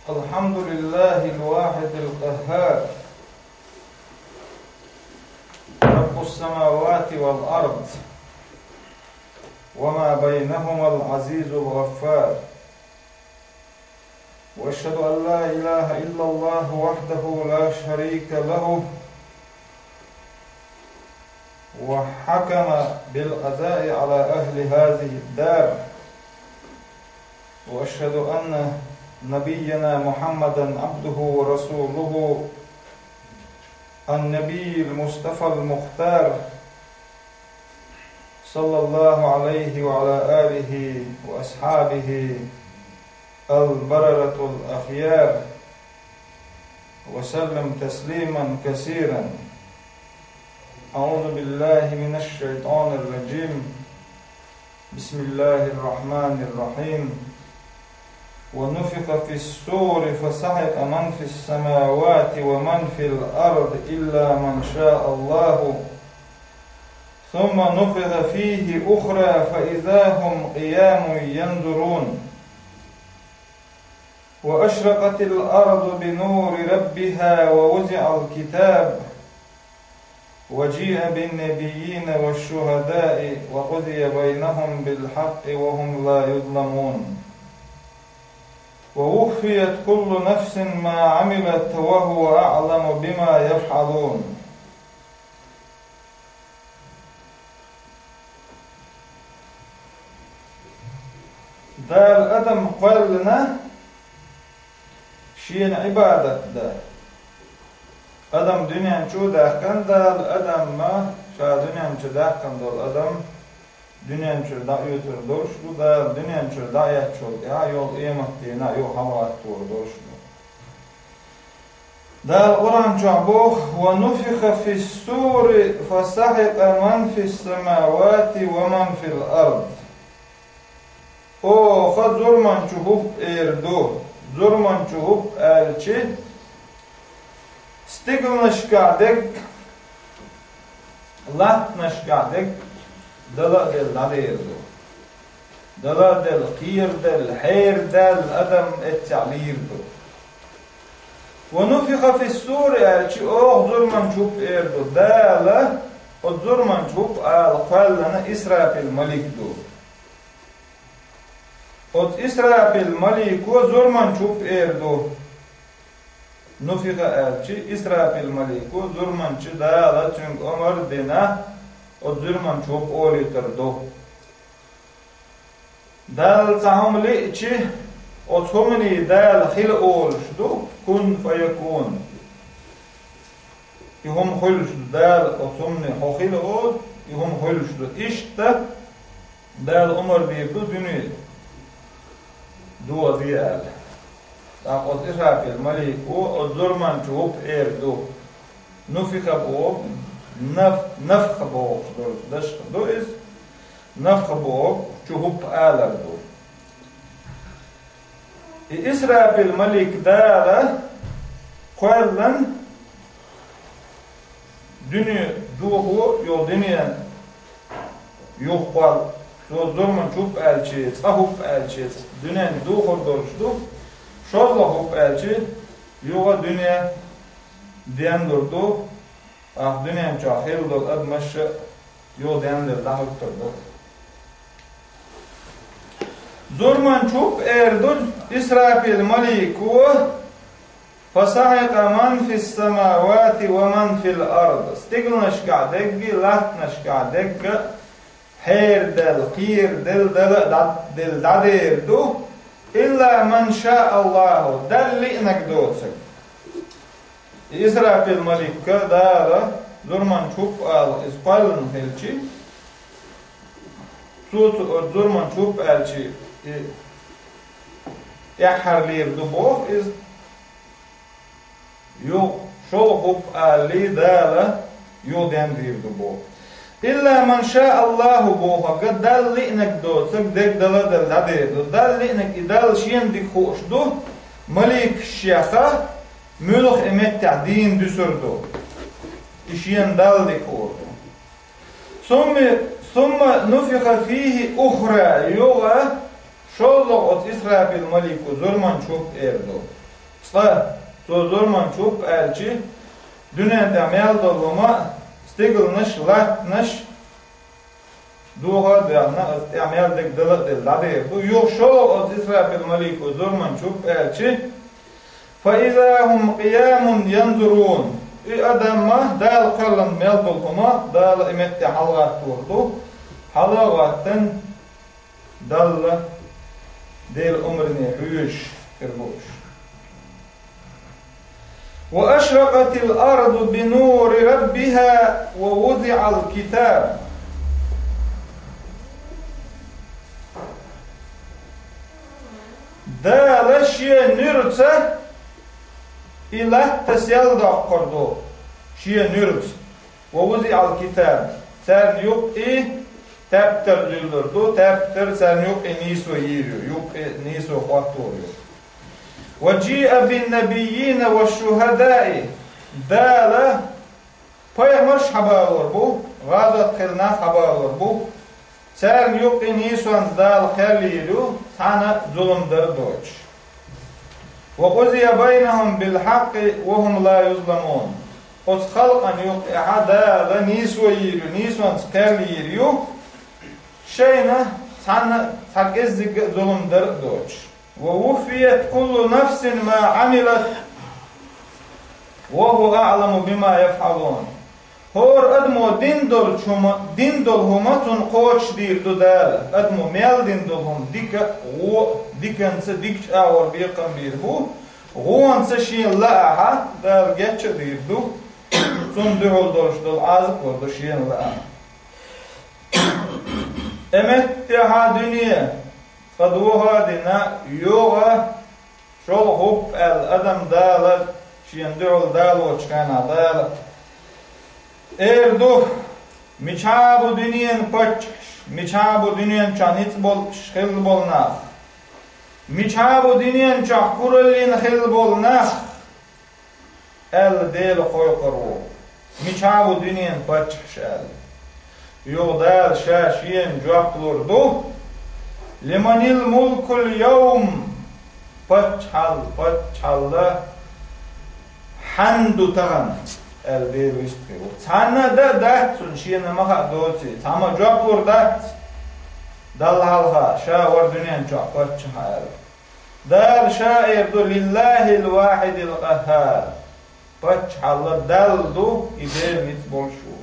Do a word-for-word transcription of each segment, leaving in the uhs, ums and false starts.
الحمد لله الواحد القهار، رب السماوات والأرض وما بينهما العزيز الغفار. وأشهد أن لا إله إلا الله وحده لا شريك له، وحكم بالقضاء على أهل هذه الدار. وأشهد أن نبينا محمدا عبده ورسوله، النبي المصطفى المختار، صلى الله عليه وعلى آله وأصحابه البررة الأخيار، وسلم تسليما كثيرا. أعوذ بالله من الشيطان الرجيم. بسم الله الرحمن الرحيم. ونفخ في الصور فصعق من في السماوات ومن في الأرض إلا من شاء الله، ثم نفخ فيه أخرى فإذا هم قيام ينظرون. وأشرقت الأرض بنور ربها ووضع الكتاب وجيء بالنبيين والشهداء وقضي بينهم بالحق وهم لا يظلمون. ووفيت كل نفس ما عملت وهو أعلم بما يفعلون. Дала адам кхоьллина шена Ӏибадат дан. Адам дуьнен чу даьккхина Дала, адамна ша дуьнен чу даьккхина долу адам дуьнен чуьра дӀаоьцур долуш ду, Дала дуьнен чуьра дӀаэцначул тӀаьхьа йолу къематдийнахь юха хьалагӀаттор долуш ду. Дала Къуръан чохь боху: «Ва нуфиха фис-сури фа сахьикъа ман фис-самавати ва ман фил-ард». Оха зурманчу хӀуп эр ду. Зурманчу хӀуп аьлчи, стигланашкахь дерг, латтанашкахь дерг дала а делла дӀадер ду. Дала а делла, кхераделла, хьерадаьлла адам эццехь лийр ду. «Ва нуфиха фис-сури» аьлчи, оха зурманчу хӀуп эр ду. Дала оцу зурманчу хӀуп ала кхоьллина Исрафил малик ду. Оцу Исрафил малико зурманчу хӀуп эр ду. Нуфиха аьлчи, Исрафил малико зурманчу Дала цуьнга омар а дина, оцу зурманчу хӀуп олуьйтур ду. Дала цхьа хӀума лиъчи, оцу хӀумане Дала хила олуш ду, кун фаякун. И хӀума хуьлуш ду, Дала оцу хӀумане хьо хила олу, и хӀума хуьлуш ду. Иштта Дала омар дийр ду дуьне дохаде аьлла. ТӀаккха оцу Исрафил малико оцу зурманчу хӀуп эр ду. Нуфиха боху, наф-, нафха бохуш долу дашха ду иза. Нафха боху, чу хӀуп алар ду. И Исрафил малик Дала кхоьллина дуьне дохо йолу дуьне юххол, цо зурманчу хӀуп аьлчи, цкъа хӀуп аьлчи, дуьнен дохур долуш ду, шозлагӀа хӀуп аьлчи, юха дуьне денлур ду, тӀаккха дуьнен чохь хилла долу адамаш а юха денлур дӀахӀуьттур ду. Зурманчу хӀуп эр ду Исрафил малико, «Фа сахьикъа ман фис-самавати ва ман фил-ард». Стигланашкахь дерг а, латтанашкахь дерг а, хьераделла, кхераделла дала а дӀа-, делла дӀадер ду, илла ман ша Аллаху, Далла лиънарг доцург. И Исрафил маликка Дала зурманчу хӀуп ала иза кхоьллина хилчи, цо цу оцу зурманчу хӀуп аьлчи, и тӀаьххьарлера ду боху иза. Юха шолгӀа хӀуп алале, Дала юха денлур ду боху. Илла ман ша Аллаху бохург, Далла лиънарг доцург дерг дала а делла дӀадер ду. Далла лиънарг и Далла шена дика хууш ду, маликашех муьлха и меттехь дийна дуьсур ду. И шена Далла дика хуур ду. Сумма, сумма нуфиха фихи ухра, юха шолгӀа оцу Исрафил малико зурманчу хӀуп эр ду. Цкъа цо зурманчо хӀуппа аьлча, дуьнен тӀа мел долу хӀума, стигалнаш, латтанаш, дохо а доьгӀна, оцу тӀа мел дерг дала а делла, дӀадер ду. Юха шолгӀа оцу Исрафил малико зурманчо хӀуппа аьлча, فإذا هم قيام ينظرون. И адам а Дала кхоьллина мел долу хӀума, Дала и метте хьалагӀаттор ду, хьала а гӀаттана, Далла Делан омране хьоьжуш хир бу уьш. وأشرقت الأرض بنور ربها ووضع الكتاب. Дала Шен нуьраца и латта сел доккхур ду, Шен нуьраца. ووضع الكتاب. Царна юккъе тептар дуьллур ду, тептар царна юккъе нийсо йийр ю, юккъе нийсо хӀоттор ю. وجيء بالنبيين والشهداء. Дала пайхамарш хьабалор бу, гӀазот хилла нах хьабалор бу, царна юккъе нийсонца Дала кхел йийр ю, цхьана а зулам дар а доцуш. وقضي بينهم بالحق وهم لا يظلمون. Оцу халкъана юккъехьа Дала нийсо йийр ю, нийсонца кхел йийр ю, шайна цхьанна а цхьа кӀеззиг а зулам дар а доцуш. ووفيت كل نفس ما عملت وهو أعلم بما يفعلون. ХӀора адамо дина долчу хӀума, дина долу хӀума цунна кхочушдийр ду Дала. Адамо мел дина долу хӀума дика а, вон а, диканца дикачу агӀор бекхам бийр бу, вонца шена лаахьа Дала гечдийр ду, цунна дуьхьал долуш долу Ӏазап а ду шена лаахьа. Э меттехьа дуьне, цкъа дохо а дина, йогӀа, шолгӀа хӀуппа аьлла адам Дала, шена дуьхьал далочу хенахь Дала эр ду: «Мичахь бу дуьненан паччахьаш, мичахь бу дуьнен чохь ницкъ болуш хилла болу нах? Мичахь бу дуьнен чохь кураллина хилла болу нах?» — аьлла, Дела кхойкхур ву. «Мичахь бу дуьненан паччахьаш?» — аьлла. Юха Дала Ша Шена жоп лур ду: «Лиманил мулкул йовм?» Паччахьал, паччахьалла хьан ду тахана, аьлла, Дела вистхир ву. Цхьанна а дан а дац цунна, Шена ма хаа доций, цхьамма а жоп лур дац Далла хьалха, Ша вара дуьнен чохь паччахь аьлла. Дала Ша эр ду: «Лиллахил вахидил къаххар». Паччахьалла Далла ду, и Дела ницкъ болуш ву.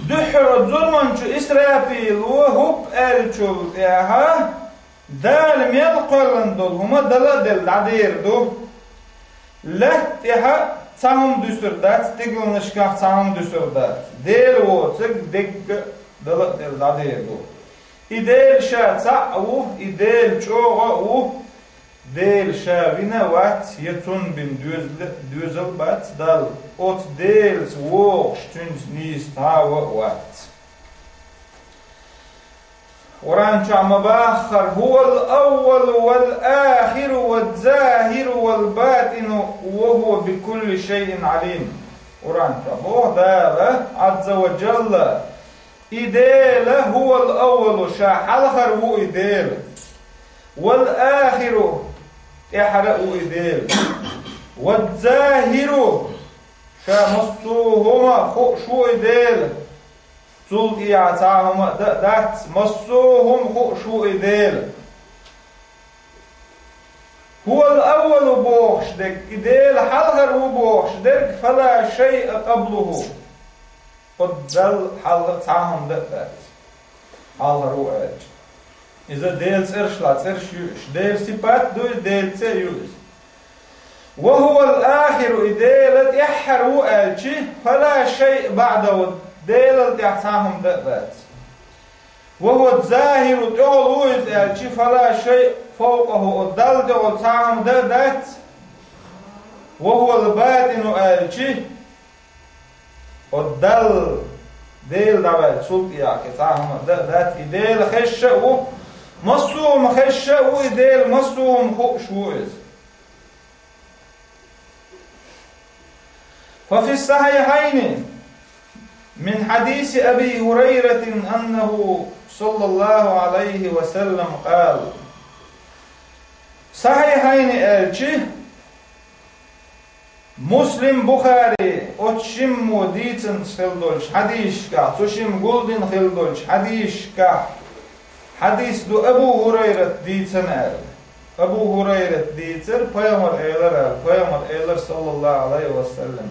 Дуьххьара зурманчу Исрафило хӀуппа аьллачул тӀаьхьа Дала мел кхоьллина долу хӀума дала а делла дӀадер ду. Лаьтта тӀехь цхьа хӀума дуьсур дац, стигалнашкахь цхьа хӀума дуьсур дац. Дела воцург дегга а дала а делла дӀадер ду. И Дела Ша цхьаъ а ву, и Дела чӀогӀа а ву. Дела Ша вина а вац, я Цунна бина доьзал, доьзал а бац Далла. Оцу Делаца вогӀуш, Цуьнца нийса цхьа а ван а вац. Къуръан чохь ма баххара: «Хьувал аввалу вал ахиру ваз захиру вал батину ва хьува бикулли шайин Ӏалим». Къуръан чохь боху Дала, Ӏазза ва Джалла: «И Дела, хьувал аввалу, Ша хьалхара ву и Дела, вал ахиру, тӀаьхьара а ву и Дела, ваз захиру, Ша массо а хӀума хууш ву и Дела, цул тӀехьа цхьа а хӀума а дан а дац, массо а хӀума хууш ву и Дела. Хьувал аввалу бохуш дерг, и Дела хьалхара ву бохуш дерг, фала шайъа къаблуху». Оцу Далла хьалха цхьа а хӀума дан а дац, хьалхара ву аьлча. Иза Делан цӀерашла цӀераш ю уьш. Делан сипат а ду иза, Делан цӀе а ю иза. «Ва хьувал ахиру», и Дела тӀаьххьара ву аьлча, «фала шайъа баӀдаху», Делал тӀаьхьа цхьа а хӀума дан а дац. «Ва хьува захиру», тӀехула ву иза аьлча, «фала шайъа фавкъаху», оцу Далла тӀехула цхьа а хӀума дан а дац. «Ва хьувал батину» аьлча, оцу Далла, Дела дӀаваьлча, цул тӀехьа цхьа а хӀума дан а дац. И Дела хезаш а ву, массо а хӀума хезаш а ву, и Дела массо а хӀума хууш ву иза. ففي الصحيحين من حديث أبي هريرة أنه صلى الله عليه وسلم قال: Сахьихьайни аьлчи, Муслим, Бухари оцу шиммо дийцинчу хила долчу хьадисашкахь, цу шимма гулдина хила долчу хьадисашкахь хьадис ду Абу ХӀурайрат дийцина аьлла. Абу ХӀурайрат дийцира, пайхамар элира аьлла, пайхамар элира, саллаллаху Ӏалайхи ва саллам: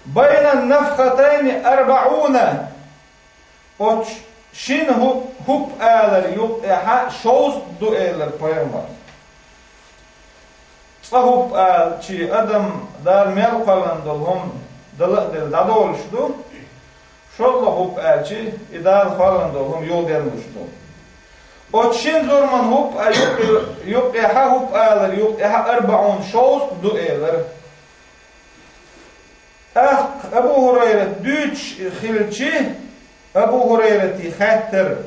«Байна нафхатайни арбаӀуна». Оцу шина хӀуп-, хӀуп-алар юккъехьа шовзткъа ду, элира пайхамар. Цкъа хӀуп-алчи адам Дала мел кхоьллина долу хӀума дала а делла дӀадолуш ду, шолгӀа хӀуп-алчи и Дала кхоьллина долу хӀума юхаденлуш ду. Оцу шина зурман хӀуп-а юккъе-, юккъехьа, хӀуп-алар юккъехьа арбаӀун шовзткъа ду, элира. ТӀаккха Абу ХӀурайрат дуьйцуш хилчи, Абу ХӀурайрате хаьттира,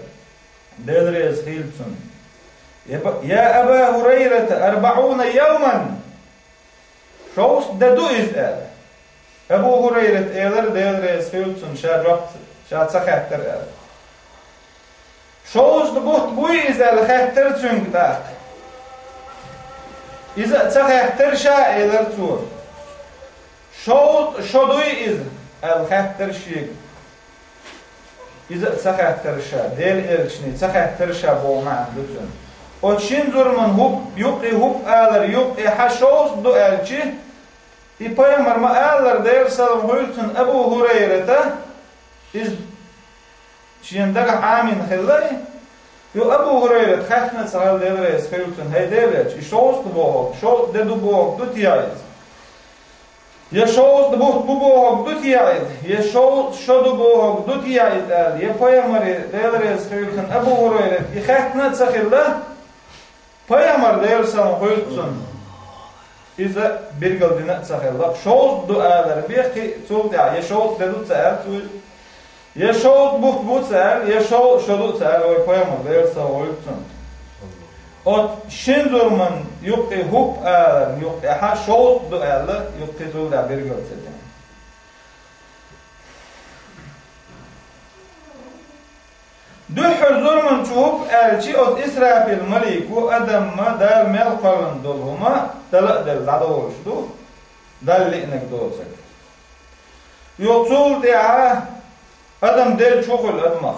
Дела реза хуьлда цунна: «Я ба-, я Аба ХӀурайрата, арбаӀуна явман? Шовзткъа де ду иза?» — аьлла. Абу ХӀурайрат элира, Дела реза хуьлда цунна, ша жоп, ша ца хаьттира аьлла. «Шовзткъа бутт буй иза?» — аьлла, хаьттира цуьнга тӀаккха. Иза а ца хаьттира ша, элира цо. «Шовзткъа шо дуй иза?» — аьлла, хаьттира шега. Иза а ца хаьттира ша, Делан элчане ца хаьттира ша боху маьӀна ду цуьнан. Оцу шина зурман хӀуп-, юккъе хӀуп-алар юккъехьа шовзткъа ду аьлчи, и пайхамар ма-аллара, Делан салам хуьлда цунна, Абу ХӀурайрата, иза шена дагахь Ӏамийна хилла и. Юха Абу ХӀурайрата хаьттина ца хилла, Дела реза хуьлда цунна: «ХӀай Делан элча, и шовзткъа бохург, шовзткъа де ду бохург ду те иза? Я шовзткъа бутт бу бохург ду те иза? Я шовзткъа шо ду бохург ду те иза?» — аьлла. Я пайхамаре, Дела реза хуьлда цунна, Абу ХӀурайрата и хаьттина а ца хилла, пайхамар, Делан салам хуьлда цунна, иза билгалдина а ца хилла. Шовзткъа ду алар бен кхин а, цул тӀаьхьа я шовзткъа де ду ца аьлла цо иза, я шовзткъа бутт бу ца аьлла, я шовзткъа шо ду ца аьлла вай пайхамар, Делан салам хуьлда цунна. Оцу шина зурман юккъе хӀуп-аларна юккъехьа шовзткъа ду аьлла, юккъе цул тӀаьхьа билгал ца дина. Дуьххьара зурманчу хӀуп аьлчи, оцу Исрафил малико адамна Дала мел кхоьллина долу хӀума дала а делла дӀадолуш ду, Далла лиънарг доцург. Юха цул тӀаьхьа адам делча хӀун хуьлу адамах?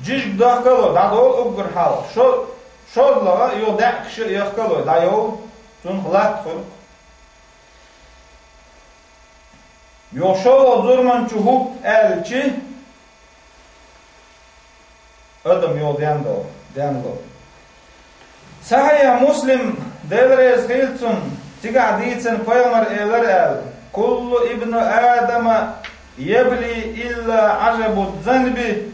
Жижиг дохкало дӀадолу уггар хьалха, шо-, шозлагӀа юха даьӀахкаш а яхкало дӀайолу, цунах латта хуьлу. Юха шолгӀа зурманчу хӀуп аьлчи, адам юха денло, денло. Сахьихь Муслим, Дела реза хуьлда цунна, цигахь дийцина пайхамар элира аьлла: «Куллу ибну Адама ябли илла Ӏажабу занби,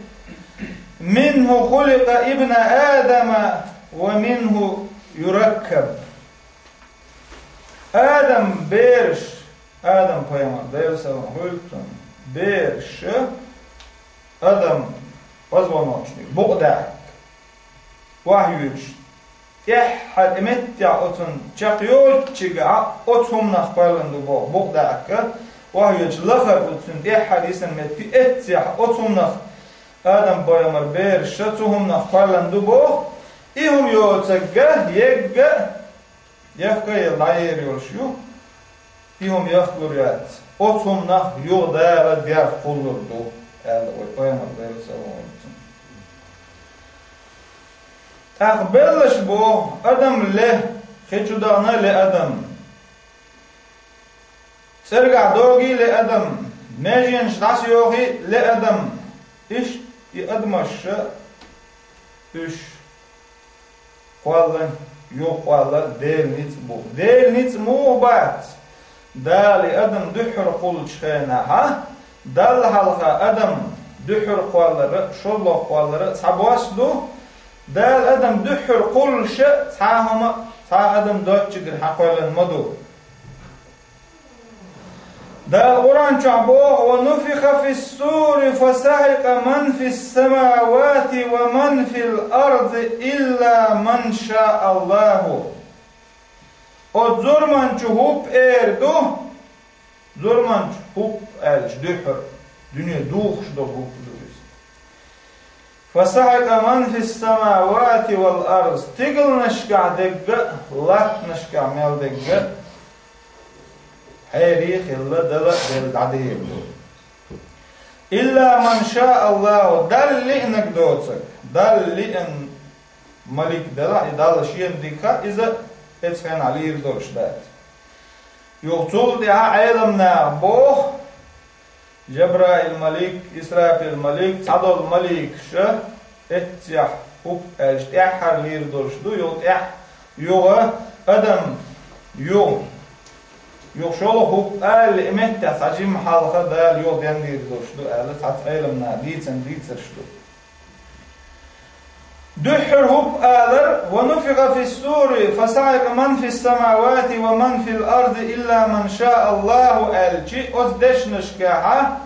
минху хуликъа ибну Адама ва минху юраккаб». Адам бераш, Адам пайхамар, Делан салам хуьлда цунна, бераш, адам позвоночник, букъ даьӀахк, охьайоьдуш, тӀаьххьара и меттехь оцунна чекхйоьллачигахь оцу хӀуманах кхоьллина ду боху, букъ даьӀахк, охьайоьдуш лахара оцунна тӀаьххьара йисина метте эццехь оцу хӀуманах, Адам пайхамар бераш цу хӀуманах кхоьллина ду боху, и хӀума йоцург а, ерг а, яхка а елла дӀаер йолуш ю, и хӀума яхкалур яц. Оцу хӀуманах юха Дала дегӀ кхуллур ду, аьлла вай пайхамар, Делан салам хуьлда цунна. ТӀаккха беллаш боху адам ле, хи чу дахана ле адам. ЦӀергахь догий ле адам, меженаш дӀасайохий ле адам, иштта и адамаш уьш кхоллан, юха кхоллан Делан ницкъ бу. Делан ницкъ муха бац? Дала и адам дуьххьара кхуллучу хенахь, Далла хьалха адам дуьххьара кхоллар а, шолгӀа кхоллар а цхьабосса ду. Дала адам дуьххьара кхуллуш а цхьа а хӀума, цхьа а адам доцчуьнгара хьакхоьллина ма ду. Дала Къуръан чохь боху: «Ва нуфиха фис-сури фа саӀикъа ман фис-самавати ва ман фил арди илла ман шаа Аллаху». Оцу зурманчу хӀуп эр ду, зурманчу хӀуп аьлча дуьххьара дуьне духуш долу хӀуп ду иза. فصعق من في السماوات والأرض, стигланашкахь дерг а, латтанашкахь мел дерг а хьерий хилла, Дала а Дала дӀадийр ду. إلا من شاء الله, Далла лиънарг доцург, Далла лиъна малик делахь, и Далла шена дика хаьа, иза эцхьенахь лийр долуш дац. Юха цул тӀаьхьа Ӏеламнаха боху, Жабраил-малик, Исрафил-малик, цхьадолу маликаша эццехь хӀуп аьлча, тӀаьххьара лийр долуш ду, юха тӀаьхьа, юха адам, юха, юха шолгӀа хӀуп ала, и меттехь цхьа жимма хьалха Дала юха денлийр долуш ду аьлла, цхьацца Ӏеламнаха дийцина дийцарш ду. Дуьххьара хӀуп алар: ونفخ في الصور فصعق من في السماوات ومن في الأرض إلا من شاء الله, аьлча, оцу дешнашкахьа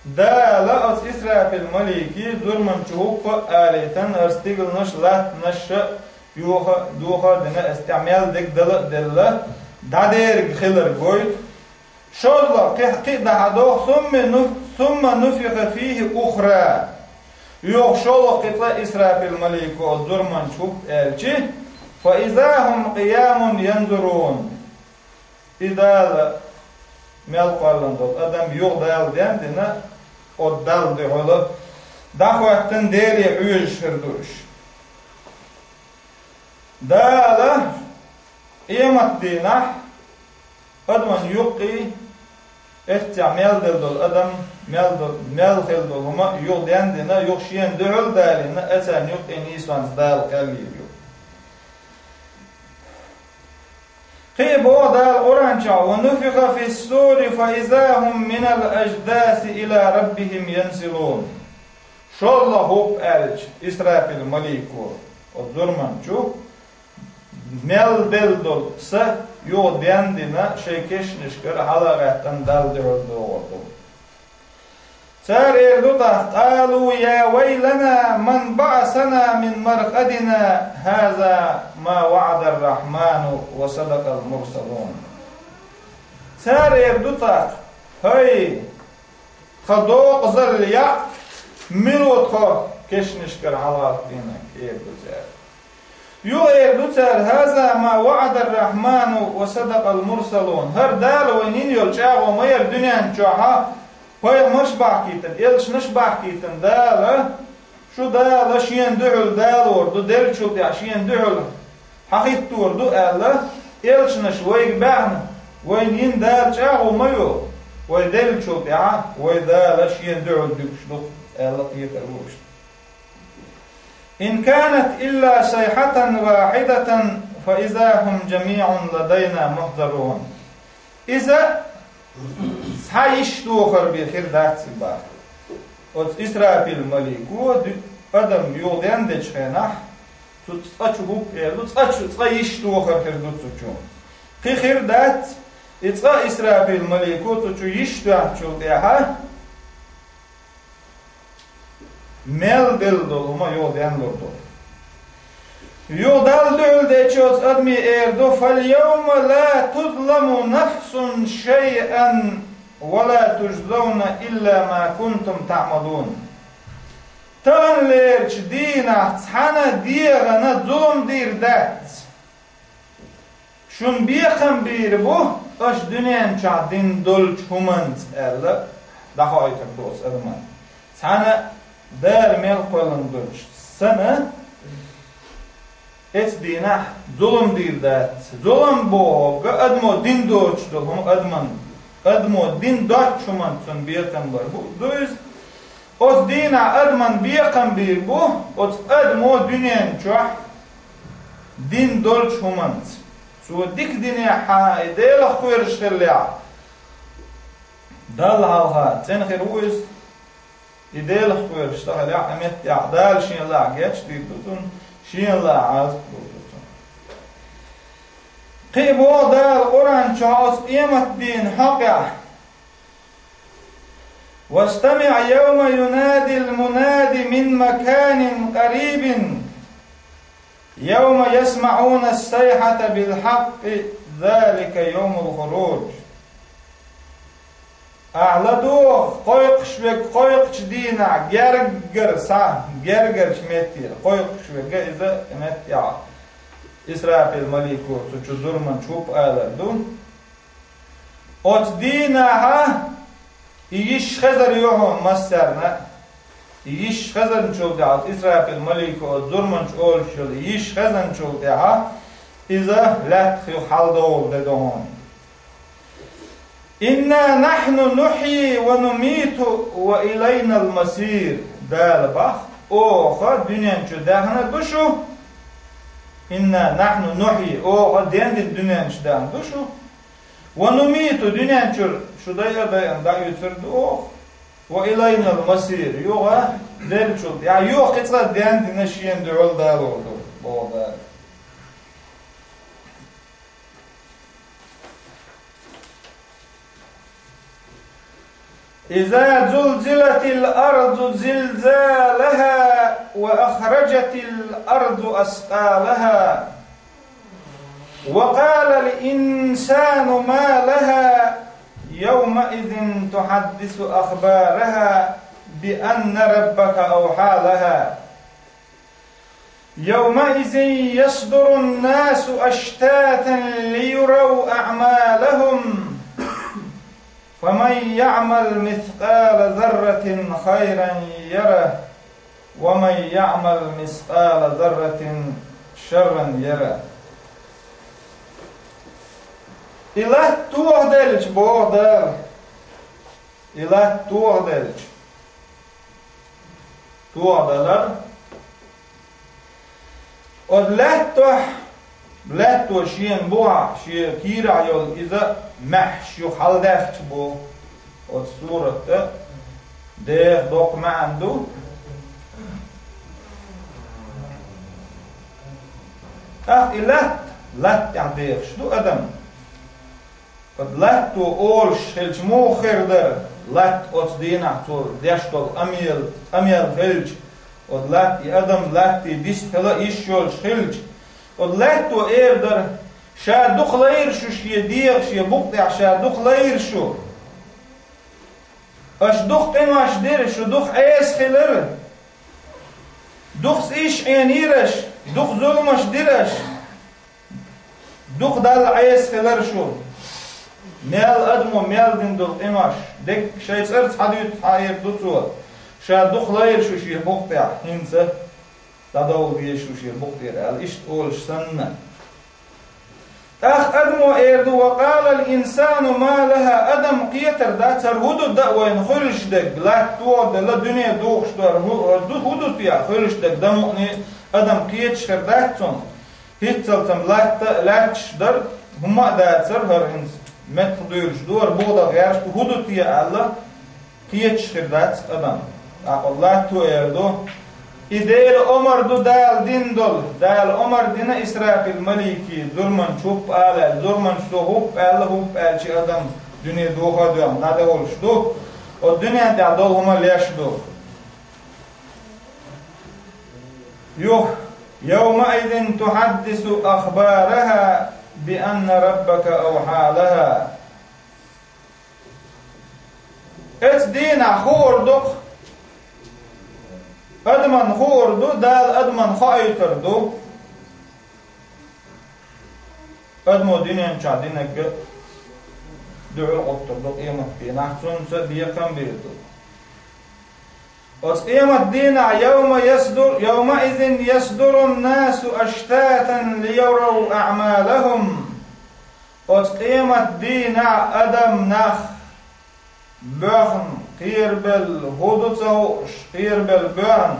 Дала оцу Исрафил-маликий зурманчу хӀуппа а алийтина, хӀара стигланаш а, латтанаш а юха а, духа а дина, эццахь мел дерг Дала а делла, дӀадерг хилар гойту. ШолгӀа, кхин, кхин а дӀахьадоху: ثم نف-, ثم نفخ فيه أخرى. Юха шолгӀа кхин цкъа Исрафил-малико оцу зурманчу хӀуп аьлча, فإذا هم قيام ينظرون. И Дала мел кхоьллина долу адам юха Дала ден а дина, оцу Далла дуьхьал дӀахӀоьттина Деле хьоьжуш хир ду уьш. Дала къематдийнахь адаман юккъе эццехь мел делла долу адам, мел до-, мел хилла долу хӀума юха ден а дина, юха шена дуьхьал а далийна, эцарна юккъе нийсонца Дала кхел лийр ю. Кхин а боху Дала Къуръан чохь: ونفخ في الصور فإذا هم من الأجداث إلى ربهم ينسلون. ШолгӀа хӀуп аьлча, Исрафил-малико, оцу зурманчу, мел делла долу са юха ден а дина, шайн кешнашкара хьала а гӀаьттина, Далла дуьхьал догӀур ду. Цара эр ду тӀаккха: قالوا يا ويلنا من بعثنا من مرقدنا هذا ما وعد الرحمن وصدق المرسلون. Цара эр ду тӀаккха: хӀай, тхан декъазалла яӀ, мила ву тхо кешнашкара хьалагӀаттийнарг, эр ду цара. Юха эр ду цара: هذا ما وعد الرحمن وصدق المرسلون. ХӀара Дала вайна йина йолу чӀагӀо ма яра дуьнен чохь пайхамарш бахкийтина, элчанаш бахкийтина Дала, шу Дала шена дуьхьал далор ду, деллачул тӀаьхьа шена дуьхьал хьахӀиттор ду аьлла, элчанаш вайга баьхна, вайна йина Дала чӀагӀо ма ю, вай деллачул тӀаьхьа вай Дала шена дуьхьал дуьгуш ду аьлла, кхетар ву уьш. إن كانت إلا صيحة واحدة فإذا هم جميع لدينا محضرون. Иза цхьа йиш тохар бен хир дац и боху. Оцу Исрафил-малико ду-, адам юха ден дечу хенахь, цу цкъа чу хӀуп эр ду, цкъа чу, цкъа йиш тохар хир ду цу чу. Кхин хир дац, и цкъа Исрафил-малико цу чу йиш тоьхначул тӀаьхьа, мел делла долу хӀума юха денлур ду. Юха Далла дуьхьал дечу оцу адаме эр ду: فاليوم لا تظلم نفس شيئا ولا تجزون إلا ما كنتم تعملون. Таханлерчу дийнахь цхьана дегӀана зулам дийр дац. Шуна бекхам бийр бу аша дуьнен чохь дина долчу хӀуманца аьлла, дӀахоуьйтур ду оцу адаман. Цхьана Дала мел кхоьллина долчу санна, эцу дийнахь зулам дийр дац. Зулам бохург адамо дина доцуш долу хӀума адаман, адамо дина доцчу хӀуманца цунна бекхам бар бу, ду иза. Оцу дийнахь адаман бекхам бийр бу оцу адамо дуьнен чохь дина долчу хӀуманца. Цо дика динехь а, и Делах кхоьруш хиллехь, Далла хьалха цӀена хир ву иза. И Делах кхоьруш ца хиллехь, и меттехь Дала шен лаахь гечдийр ду цунна, шен лаахь Ӏазап лур ду цунна. Кхин а боху Дала Къуръан чохь оцу къематдийнан хьокъехь: واستمع يوم ينادي المناد من مكان قريب يوم يسمعون الصيحة بالحق ذلك يوم الخروج. Ахьа ладугӀу кхойкхуш верг кхойкхучу дийнахь гергара схьа, гергарчу меттера кхойкхуш верг иза меттехь. Исрафил малико цу чу зурманчу хӀуп алар ду. Оцу дийнахьа и йиш хезар ю хьуна массарна а. И йиш хезанчул тӀаьхьа, Исрафил малико оцу зурманчу олуш йолу йиш хезанчул тӀаьхьа, иза лаьттах юха хьаладовла де ду хьуна. «Инна нахьну нухьйи ва нумиту ва илайнал масир». Дала бах, оха дуьнен чу даьхна ду шу. «Инна нахьну нухьйи», оха дендина дуьнен чу даьхна ду шу. «Ва нумиту», дуьнен чуьра шу дайа а дайина дӀаоьцур ду оха. «Ва илайнал масир», юха деллачул тӀаьхьа юха кхин цкъа дендина шена дуьхьал далор ду, боху Дала. «Иза зулзилатил арду зилзалаха ва ахражатил арду аскъалаха ва къалал инсану ма лаха, явмаизин тухьаддису ахбараха би анна раббака авхьа лаха». «Явмаизин ясдурун насу аштатан лиюрав аъмалахум. Фаман яъмал мискъала зарратин хайран ярах, ва ман яъмал мискъала зарратин шарран ярах». И латта тохаделча, боху Дала, и латта тохаделча, тохадалар. Оцу лаьттахь, лаьтто шена бухахь, шен кийрахь йолу иза маьхьаш ю хьаладаьхча боху оцу суратта, деха доккха маьӀна ду. ТӀаккха и латта, латта тӀехь дехаш ду адам. Оцу латто олуш хилча муха хир дара? Латта оцу дийнахь цо деш долу къамел, къамел хилча, оцу латта и адам латте дист хила йиш йолуш хилча, оцу латто эр дара: «Ша дукха лайра шу шен дегӀан, шен букъа тӀехь ша дукха лайра шу. Аша дукха къинош дира, шу дукха Ӏеса хилира. Дукха цӀийш Ӏенийра аша, дукха зуламаш дира аша». Дукха Далла Ӏеса хилира шу. Мел адамо мел дина долу къинош, дерриг шайн цӀарца хьадуьйцу хьаэр ду цо. Ша дукха лайра шу шен букъа тӀехь, хӀинца дӀадовла деза шу шен букъа тӀера аьлла, иштта олуш санна. ТӀаккха адамо эр ду: «Ва къалал инсану ма лаха», адам кхетар дац, хӀара хӀун ду дан вайна хуьлуш дерг, латта тохаделла, дуьне духуш дара, хӀу-, хӀу-, хӀун ду те хуьлуш дерг, дан мукъане адам кхеташ хир дац цунна. ХӀинццалц-м латта а лаьтташ дара, хӀумма а дацара хӀара, хӀинца меттах дуьйлуш ду хӀара, бухадала гӀерташ ду, хӀун ду те аьлла, кхеташ хир дац адам. ТӀаккха латто эр ду: «И Делан омар ду Дала дина долу, Дала омар дина Исрафил малике, зурманчу хӀуп ала аьлла, зурманчу цо хӀуп аьлла, хӀуп аьлча адам дуьне доха а доьгӀна, дӀадовлуш ду, оцу дуьнен тӀехь долу хӀума леш ду». Юха: «Явмаизин тухьаддису ахбараха би анна раббака авхьа лаха». Эцу дийнахь хуур ду-кх, адаман хуур ду, Дала адаман хоуьйтур ду. Адамо дуьнен чохь динарг дуьхьал гӀоттур ду къемат дийнахь, цунца бекхам бийр ду. Оцу къемат дийнахь, «Явма ясдур, явмаизин ясдурун насу аштатан лиюрав аъмалахум». Оцу къемат дийнахь адам нах боьхна кхерабелла, хӀун ду ца хууш, кхерабелла боьхна.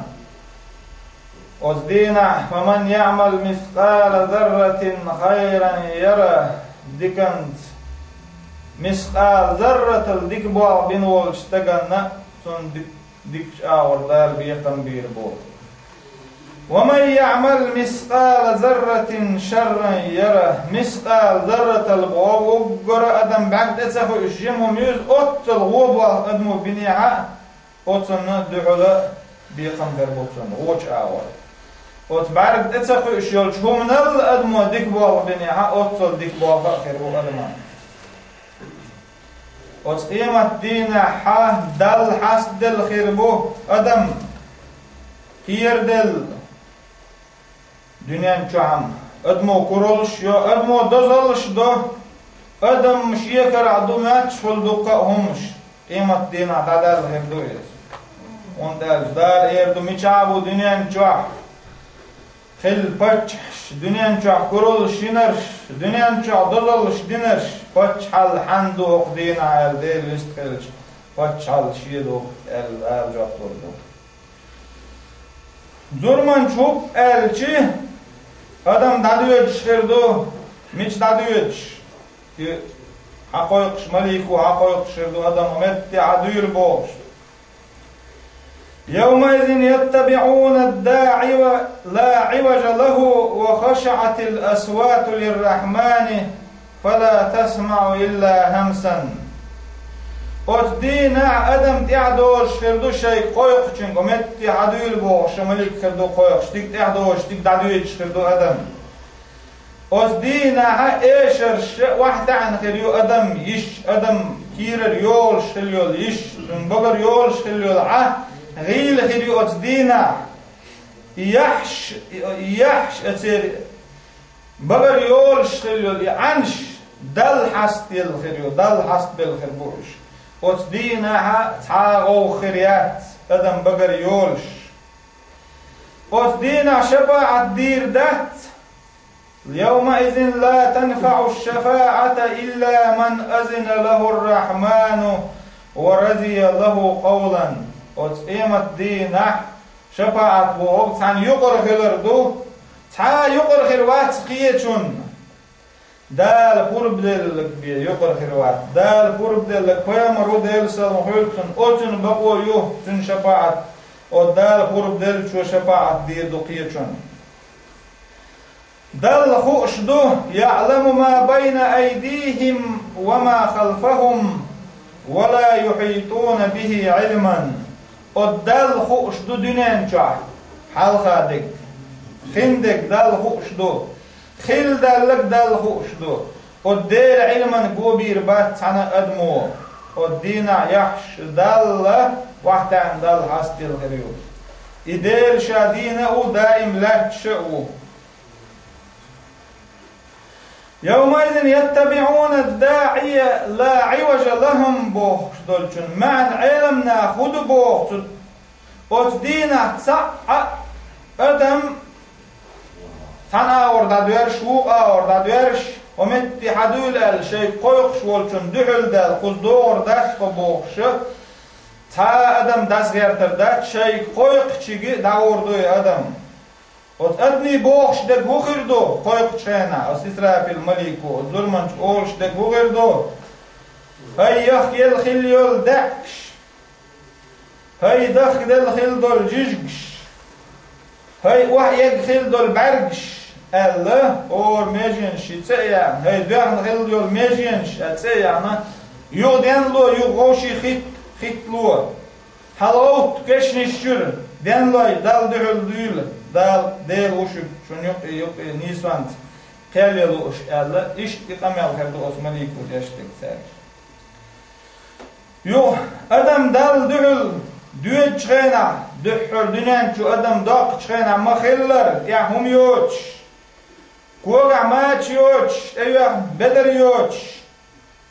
Оцу дийнахь: «Фаман яъмал мискъала зарратин хайран ярах», диканца, мискъала зарратал дика болх бина волчу стаганна цунна ди-, дикачу агӀор Дала бекхам бийр бу. «Ва ман яъмал мискъала зарратин шарран ярах». Мискъала зарратал боху, уггара адам бӀаьрг тӀе ца хуьуш жима хӀума юьзу, оццул вон болх адамо бинехь а, оцунна дуьхьала бекхам бер бу цунна, вочу агӀор. Оцу бӀаьрг тӀе ца хуьуш йолчу хӀуманал адамо дика болх бинехь а, оццул дика болх а хир бу адаман. Оцу къематдийнахь Далла хьастаделла хир бу адам, кхераделла дуьнен чохь-м адамо кураллаш а йо, адамо дозаллаш а до, адам шекарахь ду, моьттуш хуьлу дуккха а хӀуманаш, къематдийнахь дӀадаьлла хир ду иза. ХӀунда аьлча Дала эр ду, мичахь а бу дуьнен чохь хилла паччахьаш, дуьнен чохь кураллаш йинарш, дуьнен чохь дозаллаш динарш, паччахьалла хьанна ду хӀокху дийнахь аьлла, Дела вистхилча, паччахьалла шен ду аьлла, Дала жоп лур ду. Зурманча хӀуп аьлча, адам дӀадоьдуш хир ду, мича дӀадоьдуш? И хьакхойкхуш, малико хьакхойкхуш хир ду, адам метте хьадуьйла бохуш. يومئذ يتبعون الداعي لا عوج له وخشعت الأصوات للرحمن فلا تسمع إلا همسا. Оцу дийнахь адам тӀаьхьадожуш хир ду шайга кхойкхучуьнга, метте хьадуьйла бохуш, шайн малик хир ду кхойкхуш, стиг тӀаьхьадожуш, стиг дӀадоьдуш хир ду адам. Оцу дийнахь эшарша охьатаьӀна хир ю адам йиш, адам кийрара йолуш хилла йолу йиш, цуьнан багара йолуш хилла йолу Ӏа гӀийла хир ю оцу дийнахь. И яхьаш, и яхьаш а церан багара йолуш хилла йолу и Ӏанаш Далла хьастаделла хир ю, Далла хьастабелла хир бу уьш. Оцу дийнахь цхьа а гӀовгӀа хир яц, адам багара йолуш. Оцу дийнахь шапаӀат дийр дац. يومئذ لا تنفع الشفاعة إلا من أذن له الرحمن ورضي له قولا. Оцу къематдийнахь шапаӀат бохург цхьана юкъара хилар ду, цхьа а юкъара хир вац кхечунна. Дала пурба делларг бен юкъара хир вац. Дала пурба делларг пайхамар ву, Делан салам хуьлда цунна, оцуьнан бакъо ю цуьнан шапаӀат. Оцу Дала пурба деллачо шапаӀат дийр ду кхечунна. Далла хууш ду, يعلم ما بين أيديهم وما خلفهم ولا يحيطون به علما. Оцу Далла хууш ду дуьнен чохь хьалха дерг, хин дерг Далла хууш ду, хилла даьлларг Далла хууш ду. Оцу Делан Ӏилманна го бийр бац цхьана а адамо. Оцу дийнахь яхьаш Далла, охьатаьӀна Далла хьастаделла хир ю. И Дела ша дийна а ву, даим лаьтташ а ву. يومئذ يتبعون الداعي لا عوج له бохуш долчун маьӀна Ӏеламнаха хӀун ду боху цу, оцу дийнахь цхьа а адам цхьана агӀор дӀадоьрзуш, вукху агӀор дӀадоьрзуш, хьо метте хьадуьйла аьлла шайга кхойкхуш волчун дуьхьал даьлла кхуза догӀур дац тхо бохуш, цхьа а адам дӀасагӀертар дац, шайга кхойкхучуьнга дӀагӀур ду и адам. Оцу адамийн бохуш дерг хӀун хир ду кхойкхучу хенахь, оцу Исрафил малико, оцу зурманчо олуш дерг хӀун хир ду? ХӀай яхъелла хилла йолу даьӀахкаш! ХӀай дахкаделла хилла долу жижигаш! ХӀай охьаэгна хилла долу бӀаьргаш! Аьлла, хӀора меженаш ши цӀе а яьхна, хӀай доьхна хилла йолу меженаш а цӀе а яьхна, юха денло, юха вовшийн хитта, хиттало. ХьалагӀовтта кешнаш чуьра, денлой, Далла дуьхьал дуьйла, Дала, Дела ву шуьга, шуна юкъе, юкъе нийсонца кхел ян лууш, аьлла, иштта и къамел хир ду оцу малико деш дерг цаьрга. Юха адам Далла дуьхьал доьдучу хенахь, дуьххьара дуьнен чу адам доккхучу хенахь ма-хиллара, тӀехь хӀума йоцуш, когахь мача йоцуш, тӀейоьхна бедар йоцуш,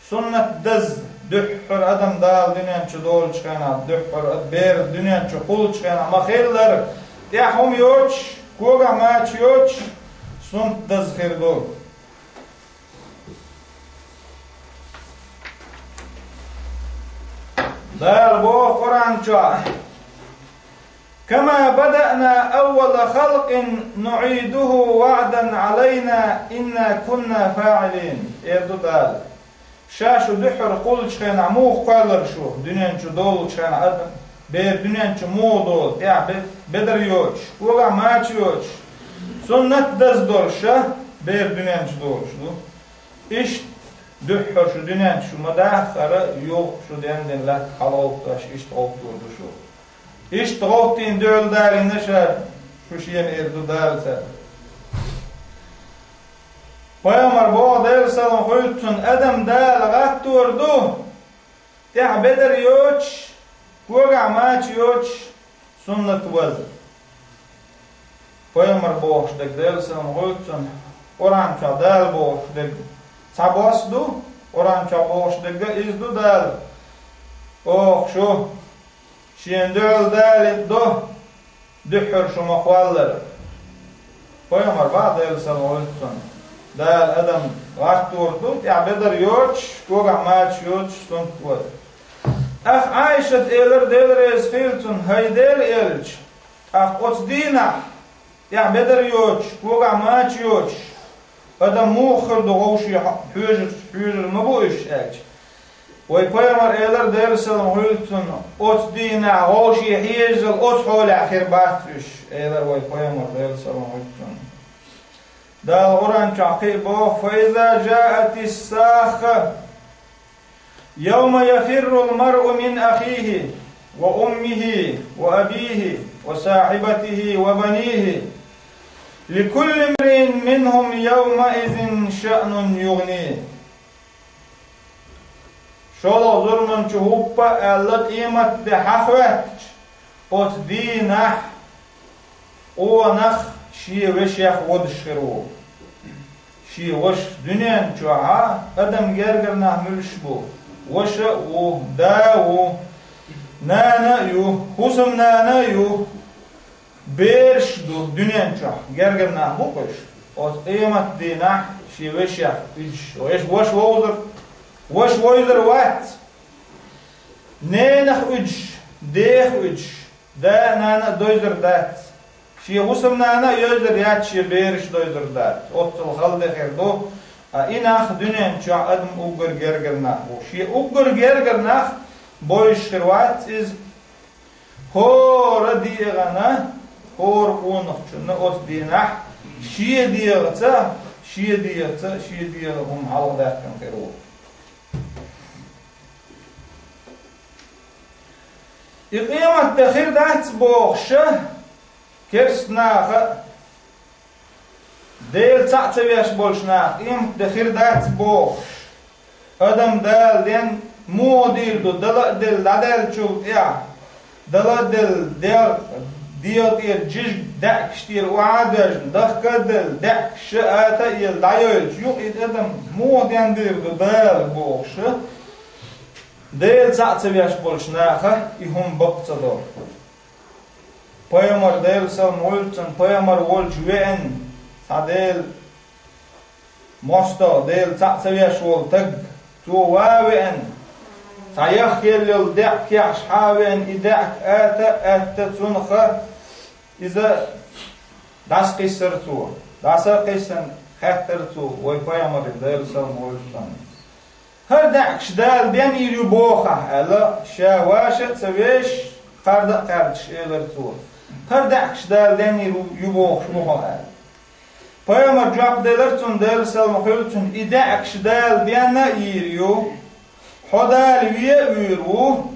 суннат даза, дуьххьара адам Дала дуьнен чу долучу хенахь, дуьххьара ад-, бер дуьнен чу кхуллучу хенахь ма-хиллара, тӀехь хӀума йоцуш, когахь мача йоцуш, суннат даза хир ду. Дала боху Къуръан чохь: كما بدأنا أول خلق نعيده وعدا علينا إنا كنا فاعلين. Эр ду Дала: Ша шу дуьххьара кхуллучу хенахь муха кхоьллира шу, дуьнен чу долучу хенахь адам, бер дуьнен чу муха долу, тӀехь бе-, бедар йоцуш, когахь мача йоцуш, суннат даза долуш ша, бер дуьнен чу долуш ду. Иштта дуьххьара шу дуьнен чу ма-даххара, юха шу денна лаьтта хьалагӀовттош, иштта гӀовттор ду шу. Иштта гӀовттийна дуьхьал далийна ша шу шена, эр ду Дала цаьрга. Пайхамар боху, Делан салам хуьлда цунна, адам Дала гӀаттор ду, ТӀехь бедар йоцуш, когахь мача йоцуш суннат ваза. Пайхамар бохуш дерг, Делан салам хуьлда цунна, Къуръан чохь Дала бохуш дерг цхьабосса ду, Къуръан чохь бохуш дерг а иза ду Дала. Оха шу шена дуьхьал далийта до, дуьххьара шу ма-кхоллара. Пайхамар боху, Делан салам хуьлда цунна, Дала адам гӀаттор ду, тӀехь бедар йоцуш, когахь мача йоцуш суннат ваза. ТӀаккха Ӏайшата элира, Дела реза хуьлда цунна, хӀай Делан элча, тӀаккха оцу дийнахь, тӀехь бедар йоцуш, когахь мача йоцуш, адам муха хир ду, вовшийн хьо-, хьоьжуш, хьоьжур ма бу уьш аьлча. Вай пайхамар элира, Делан салам хуьлда цунна, оцу дийнахь вовшийн хьежазал оцу хьолехь хир бац уьш, элира вай пайхамар, Делан салам хуьлда цунна. Дала Къуръан чохь кхин а боху: «فإذا جاءت الصاخة يوم يفر المرء من أخيه وأمه وأبيه وصاحبته وبنيه لكل امرئ منهم يومئذ شأن يغنيه». ШолгӀа зурманчу хӀуппа аьлла къематде хьахоьттича, оцу дийнахь къонах шен вешех водуш хир ву. Шен ваша дуьнен чохь адам гергара нах муьлш бу? Ваша а ву, да а ву, нана а ю, хӀусамнана а ю. Бераш ду дуьнен чохь, гергара нах бу-кх уьш. Оцу къемат дийнахь шен вешех уьдуш, веш-, ваша вовзар, ваша вовзар вац. Ненах уьдуш, дех уьдуш, да а, нана а дойзар дац. Шен хӀусамнана а йойзар яц, шен бераш дойзар дац. Оццул хала де хир ду, а и нах дуьнен чохь адам уггар гергара нах бу. Шен уггар гергара нах бовзуш хир вац иза. ХӀора дегӀана, хӀора къонахчунна оцу дийнахь шен дегӀаца, шен дегӀаца, шен дегӀан хӀума хьалхадаьккхина хир ву. И къематде хир дац бохуш, керста наха а, Дела цхьаъ ца веш болчу наха къематде хир дац бохуш, адам Дала ден муха дийр ду, дала а делла дӀадаьллачул тӀаьхьа, дала а делла дегӀ-, дегӀа тӀера жижиг даьӀахкаш тӀера охьа а доьжна, дахка а делла, даьӀахкаш а ата а елла дӀайойлуш, юкъа и адам муха ден дийр ду Дала бохуш, Дела цхьаъ ца веш болчу наха и хӀума бакъ ца до. Пайхамар, Делан салам хуьлда цунна, пайхамар волчу веана, цхьа Дела мостагӀа, Дела цхьаъ ца веш волу стаг, цо ван а веана, цхьа яхъелла йолу даьӀахк ехьаш хьан а веана, и даьӀахк ата а аьтта, цунах иза дӀасакхиссара цо. ДӀаса а кхиссина, хаьттара цо, вай пайхамаре, Делан салам хуьлда цунна. ХӀара даьӀахкаш Дала денйийр ю боху ахь, аьлла, ша ваша а ца веш, кхарда а кхаьрдаш, элира цо. ХӀара даьӀахкаш Дала денйийр ю бохуш ву хьо, аьлла. Пайхамар жоп делира цунна, Делан салам хуьлда цунна, и даьӀахкаш Дала денна а йийр ю, хьо Дала вен а вуьйр ву,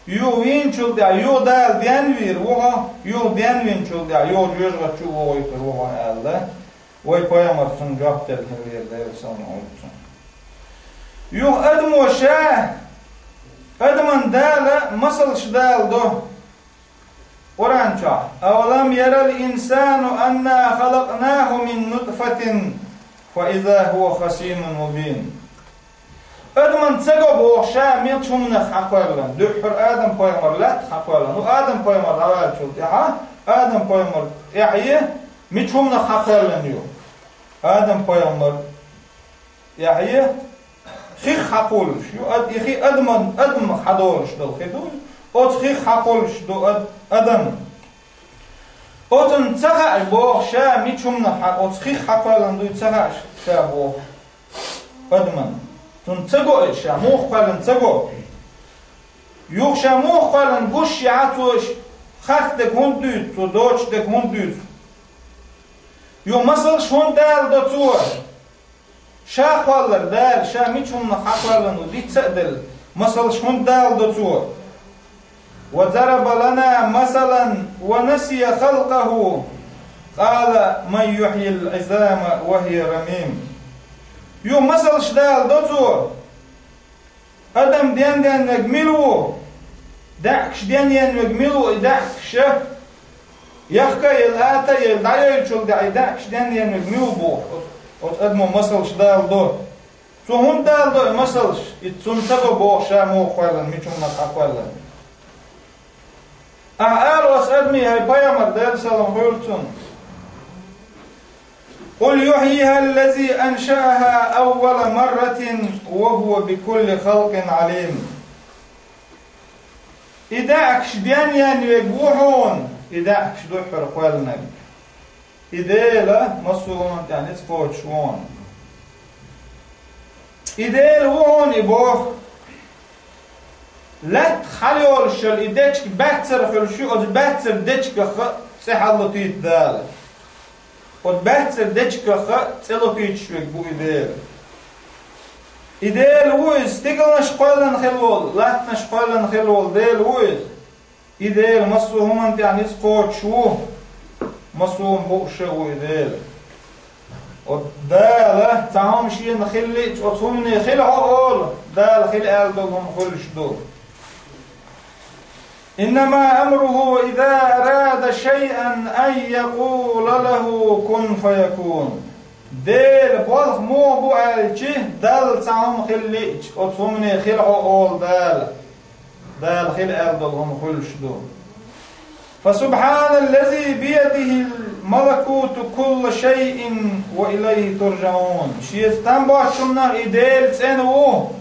юха вийначул тӀаьхьа юха Дала денвийр ву хьо, юха денвинчул тӀаьхьа юха жоьжахати чу а вохуьйтур ву хьо, аьлла. Вай пайхамар цунна жоп делла хилла, Делан салам хуьлда цунна. Юха адамо ша, адаман Дала масалш даладо Къуръан чохь: «أولم ير الإنسان أنا خلقناه من نطفة فإذا هو خصيم مبين». Адаман ца го боху ша мичу хӀуманах хьакхоьллина. Дуьххьара Адам-пайхамар лаьтта хьакхоьллина. Ну, Адам-пайхамар дӀаваьллачул тӀаьхьа, Адам-пайхамар тӀаьхье мичу хӀуманах хьакхоьллина ю? Адам-пайхамар тӀаьхье хих хьакхуллуш ю. Ад-, и хи адаман, адамах хьадолуш долу хи ду. Оцу хих хьакхуллуш ду ад-, адам. Оцунна ца хаьа боху ша мичу хӀуманах хьа-, оцу хих хьакхоьллина дуй ца хаьа ша боху. Адаман. Цунна ца го иза ша, муха кхоьллина ца го. Юха ша муха кхоьллина гуш яхьа цо, харц дерг хӀунда дуьйцу, цо доцуш дерг хӀунда дуьйцу? Юха масалш хӀунда даладо цо? Ша кхоллар Дала, ша мичу хӀуманах хьакхоьллина ву дицца а делла, масалш хӀунда даладо цо? وضرب لنا مثلا ونسي خلقه قال من يحيي العظام وهي رميم. Юха масалш даладо цо. Адам денвеннарг мила ву? ДаьӀахкаш денвеннарг мила ву, и даьӀахкаш? Яхка а елла, ата а елла, дӀайойлачул тӀехьа и даьӀахкаш денвеннарг мила ву боху. Оцу адамо масалш даладо. Цо хӀунда даладо и масалш? И цунна ца го боху ша муха кхоьллина, мича хӀуманах хьакхоьллина. Ахьа ала оцу адаме, хӀай пайхамар, Делан салам хуьлда цунна: «قل يحييها الذي أنشأها أول مرة وهو بكل خلق عليم». И даьӀахкаш денвенна верг ву хьуна, и даьӀахкаш дуьххьара кхоьллинарг. И Дела массо а хӀуманна тӀехь ницкъ кхочуш ву хьуна. И Дела ву хьуна и боху. Лаьттах хьалайолуш йолу и дечиг баьццара хуьлуш ю, оцу баьццара дечигах а цӀе хьалалатийта Дала. Оцу баьццара дечигах а цӀе латуьйтуш верг ву и Дела. И Дела ву иза, стигалнаш кхоьллина хилла волу, латтанаш кхоьллина хилла волу Дела ву иза. И Дела массо а хӀуманна тӀехь ницкъ кхочуш ву, массо а хӀума хууш а ву и Дела. Оцу Дала цхьа хӀума шена хила лиъча, оцу хӀумане хила хьо олу, Дала хила аьлла долу хӀума хуьлуш ду. «إنما أمره إذا أراد شيئا أن يقول له كن فيكون». Делан болх муха бу аьлча, Далла цхьа хӀума хила лиъча, оцу хӀумане хила хьо олу Дала. Дала хила аьлла долу хӀума хуьлуш ду. «فسبحان الذي بيده ملكوت كل شيء وإليه ترجعون». Шеца там боцчунна и Дела цӀена ву,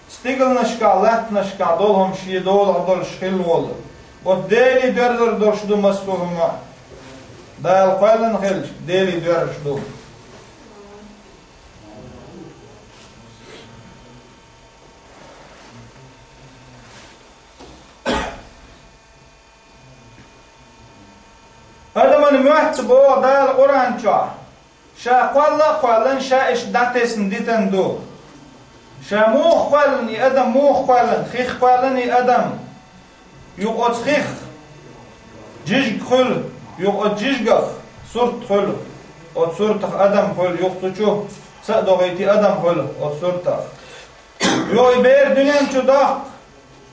стигалнашкахь, латтанашкахь долу хӀума шен долахь долуш хилла волу. Оцу Деле доьрзур долуш ду массо а хӀума. Дала кхоьллина хилча, Деле доьрзуш ду. Адаман моьтту боху Дала Къуръан чохь. Ша кхолла а кхоьллина, ша иштта дӀатесна дитина ду. Ша муха кхоьллина и адам, муха кхоьллина, хих кхоьллина и адам. Юха оцу хих жижиг хуьлу, юха оцу жижигах сурт хуьлу, оцу суртах адам хуьлу, юха цу чу са а дохийти адам хуьлу оцу суртах. Юха и бер дуьнен чу доккху,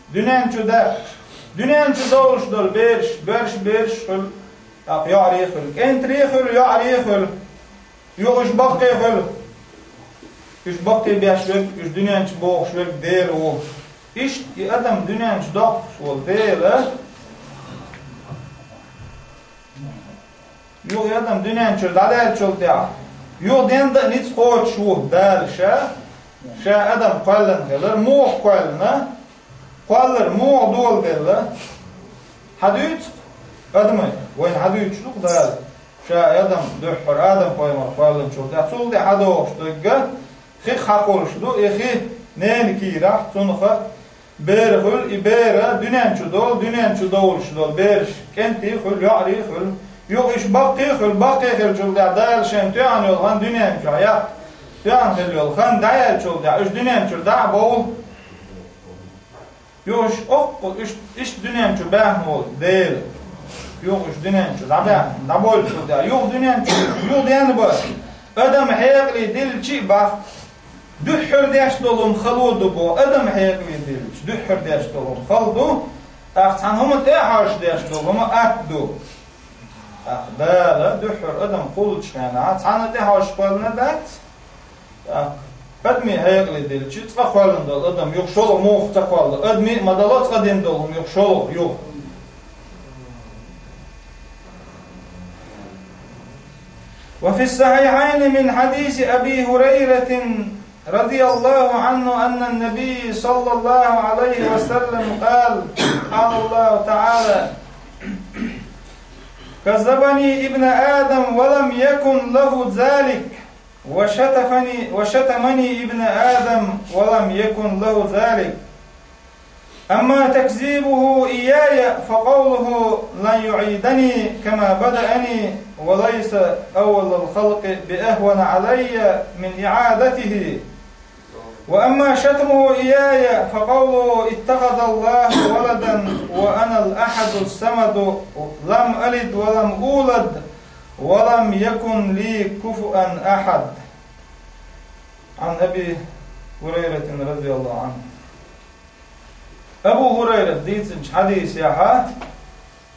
дуьнен чу даьккхича, дуьнен чу довлуш долу бераш, боьрша бераш а хуьлу, тӀаккха йоӀарий а хуьлу, кӀентарий а хуьлу, йоӀарий а хуьлу. Юха уьш баккхий хуьлу. Уьш баккхий беш верг, уьш дуьнен чу бохуш верг Дела ву. Иштта и адам дуьнен чу доккхуш волу Дела. Юха и адам дуьнен чуьра дӀадаьллачул тӀаьхьа, юха денна а ницкъ кхочуш ву Дала ша, ша адам кхоьллина хилар, муха кхоьллина, кхоллар муха доладелла. Хьан дуьйцу-кх, адамаш, вайна хьан дуьйцуш ду-кх Дала? Ша адам дуьххьара, Адам-пайхамар кхоьллинчул тӀаьхьа, цул тӀаьхьа догӀуш дерг а хих хьакхуьлуш ду, и хи ненан кийрахь, цунах а бер хуьлу, и бер а дуьнен чу долу, дуьнен чу довлуш долу бераш кӀентий хуьлу, йоӀарий хуьлу. Юха уьш баккхий хуьлу, баккхий хиллачул тӀаьхьа Дала шайна тоьхна йолу хан дуьнен чохь яккха, тоьхна хилла йолу хан дӀаяьллачул тӀаьхьа уьш дуьнен чуьра дӀа а бовлу. Юха уьш оккха, уьш, иштта дуьнен чу баьхна волу Дела. Юха уьш дуьнен чу дӀабаьхна, дӀабойлучул тӀаьхьа. Юха дуьнен чу, юха денна бан, адам хьекъале диллича а баккха, дуьххьара деш долу хӀума хало ду боху, адам хьекъале диллича, дуьххьара деш долу хӀума хала ду, тӀаккха цхьана хӀума тӀе а хьожуш деш долу хӀума атта ду. ТӀаккха Дала дуьххьара адам кхуллучу хенахь, цхьана тӀе хьожуш кхоьллина дац? ТӀаккха адамийн хьекъале диллича, цкъа кхоьллина долу адам юха шолгӀа муха ца кхоллу? Адамийн а ма дало цкъа дина долу хӀума юха шолгӀа, юха. وفي الصحيحين من حديث أبي هريرة رضي الله عنه أن النبي صلى الله عليه وسلم قال، قال الله تعالى: كذبني ابن آدم ولم يكن له ذلك، وشتفني، وشتمني ابن آدم ولم يكن له ذلك. أما تكذيبه إياي فقوله لن يعيدني كما بدأني، وليس أول الخلق بأهون علي من إعادته. وأما شتمه إياي فقوله اتخذ الله ولدا وأنا الأحد الصمد لم ألد ولم أولد ولم يكن لي كفوا أحد. عن أبي هريرة رضي الله عنه. Абу ХӀурайрас дийцинчу хьадисехьа,